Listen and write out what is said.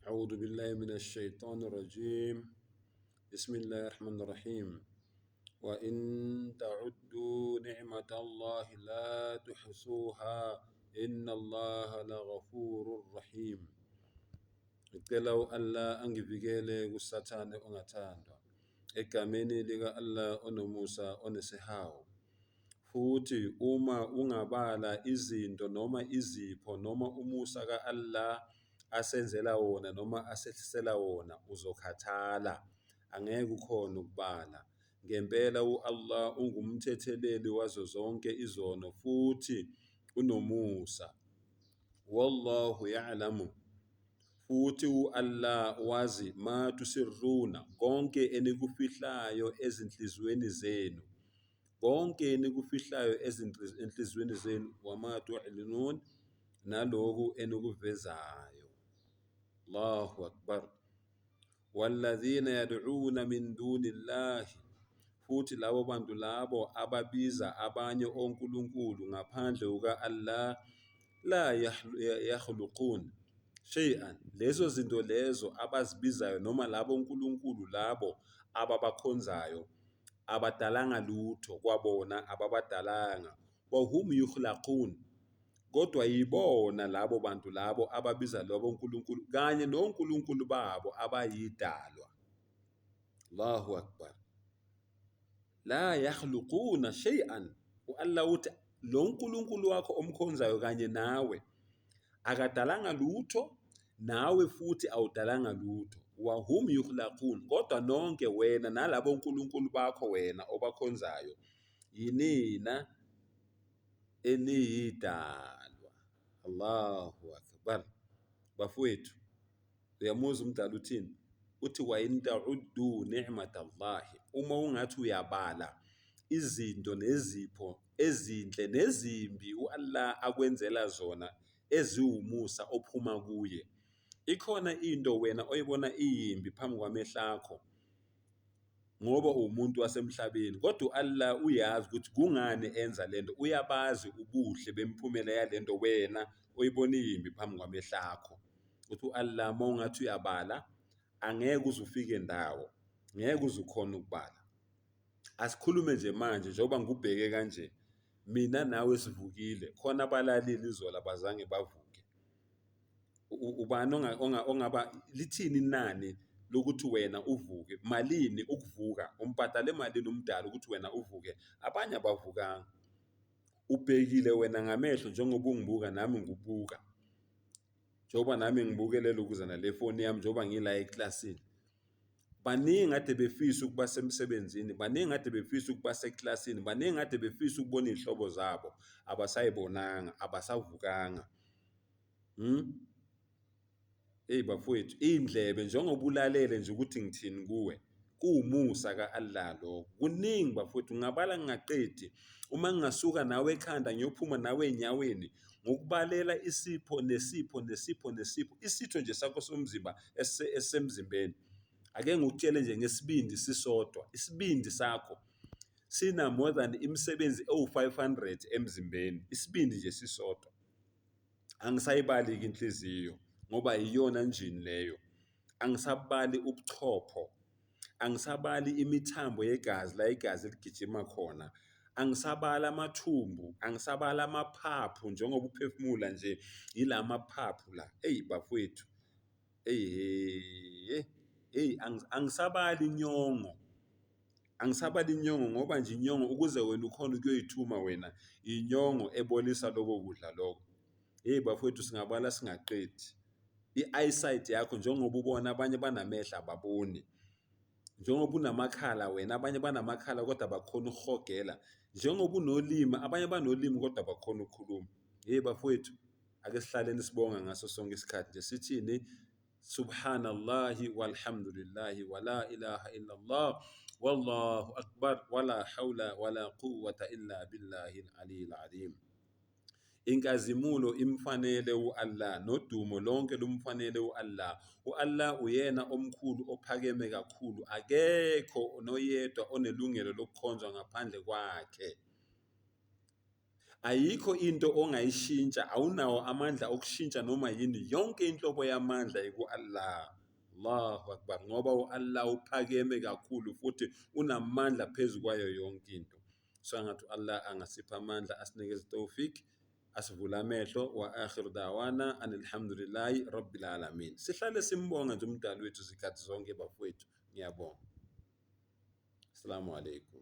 أعوذ بالله من الشيطان الرجيم بسم الله الرحمن الرحيم وإن تعدوا نعمة الله لا تحصوها إن الله لغفور رحيم. Ngicela u-Allah angivikele kuSathane ongathandwa, egameni lika-Allah onomusa onesihawu. Futhi uma ungabala izinto noma izipho noma umusa ka-Allah asenzela wona noma asehlisela wona, uzokhathala, angeke ukhone ukubala. Ngempela u-Allah ungumthetheleli wazo zonke izono futhi unomusa. Wallahu ya'lamu, futhi u-Allah wazi ma tusirruna, konke enikufihlayo ezinhliziyweni zenu, konke enikufihlayo ezinhliziyweni zenu, wama tu'linun, naloku enikuvezayo. Allahu akbar. Walladhina yad'una min dunillahi, futhi labo bantu labo ababiza abanye onkulunkulu ngaphandle kuka-Allah, la yakhluqun shay'an, lezo zinto lezo abazibizayo noma labo nkulunkulu labo ababakhonzayo abadalanga lutho kwabona, ababadalanga. Wahum yukhlaqun, kodwa yibona labo bantu labo ababiza labo nkulunkulu kanye nonkulunkulu babo abayidalwa. Allahu akbar. La yakhluquna shay'an, u-Allah uthi lo nkulunkulu wakho omkhonzayo kanye nawe akadalanga lutho, nawe futhi awudalanga lutho. Wahum yukhlaqun, kodwa nonke wena nalabo nkulunkulu bakho wena obakhonzayo yinina eniyidalwa. Allahu akbar. Bafowethu, uyamuzwa umdala uthini? Uthi wa in ta'uddu ni'matallahi, uma ungathi uyabala izinto nezipho ezinhle nezimbi u-Allah akwenzela zona eziwumusa ophuma kuye, ikhona into wena oyibona iyimbi phambi kwamehlo akho ngoba uwumuntu wasemhlabeni, kodwa u-Allah uyazi ukuthi kungani enza lento, uyabazi ubuhle bemiphumela yalento wena oyibona iyimbi phambi kwamehlo akho. Uthi u-Allah uma ungathi uyabala angeke uze ufike ndawo, ngeke uze ukhone ukubala. Asikhulume nje manje njengoba ngikubheke kanje, mina nawe sivukile, khona abalalile izolo abazange bavuke. Ubani ongaba lithini inani lokuthi wena uvuke? Malini ukuvuka? Umbhadale malini umdala ukuthi wena uvuke? Abanye abavukanga. Ubhekile wena ngamehlo njengoba ungibuka nami ngikubuka, njengoba nami ngibukele lokuzana le foni yami njengoba ngila eklasini. Baningi kade befisa ukuba semsebenzini, baningi kade befisa ukuba seklasini, baningi kade befisa ukubona iy'hlobo zabo, abasayibonanga, abasavukanga. Eyi bafowethu, iy'ndlebe njengoba ulalele nje ukuthi ngithini kuwe, kuwumusa ka-Allah lokho. Kuningi bafowethu, ngingabala ngingaqedi. Uma ngingasuka nawe ekhanda ngiyophuma nawe ey'nyaweni, ngokubalela isipho nesipho nesipho nesipho, isitho nje sakho somzimba esisemzimbeni. Ake ngikutshele nje ngesibindi sisodwa, isibindi sakho sina more than imisebenzi ewu-500 emzimbeni, isibindi nje sisodwa. Angisayibali-ke inhliziyo ngoba iyona njini leyo, angisabali ubuchopho, angisabali imithambo yegazi la igazi ligijima khona, angisabali amathumbu, angisabali amaphaphu njengoba uphefumula nje yila maphaphu la. Eyi bafowethu, eyi hey, angisabali inyongo, angisabali inyongo ngoba nje inyongo ukuze wena ukhone ukuyoyithuma wena, inyongo ebolisa lokho kudla lokho. Hey bafowethu, singabala singaqedi. I-eyesight yakho njengoba ubona abanye banamehlo ababoni, njengoba unamakhala wena abanye banamakhala kodwa abakhoni ukuhogela, njengoba unolimi abanye banolimi kodwa abakhoni ukukhuluma. Hey bafowethu, ake sihlaleni sibonga ngaso sonke isikhathi nje sithini? Subhanallahi walhamdulillahi wala ilaha illallah wallahu akbar wala hawla wala quwwata illa billahi al-aliyyil azim. Inkazimulo imfanele u-Allah, nodumo lonke lumfanele u-Allah. U-Allah uyena omkhulu ophakeme kakhulu, akekho noyedwa onelungelo lokukhonzwa ngaphandle kwakhe. Ayikho into ongayishintsha, awunawo amandla okushintsha noma yini, yonke inhlobo yamandla iku-Allah. Allahu Akbar, ngoba u-Allah uphakeme kakhulu futhi unamandla phezu kwayo yonke into. Sengathi u-Allah angasipha amandla, asinikeze tawfik, asivule amehlo. Wa akhiru dawana anilhamdulillahi rabbil alamin. Sihlale simbonga nje umdali wethu zikhathi zonke bafowethu. Ngiyabonga. Assalamu alaikum.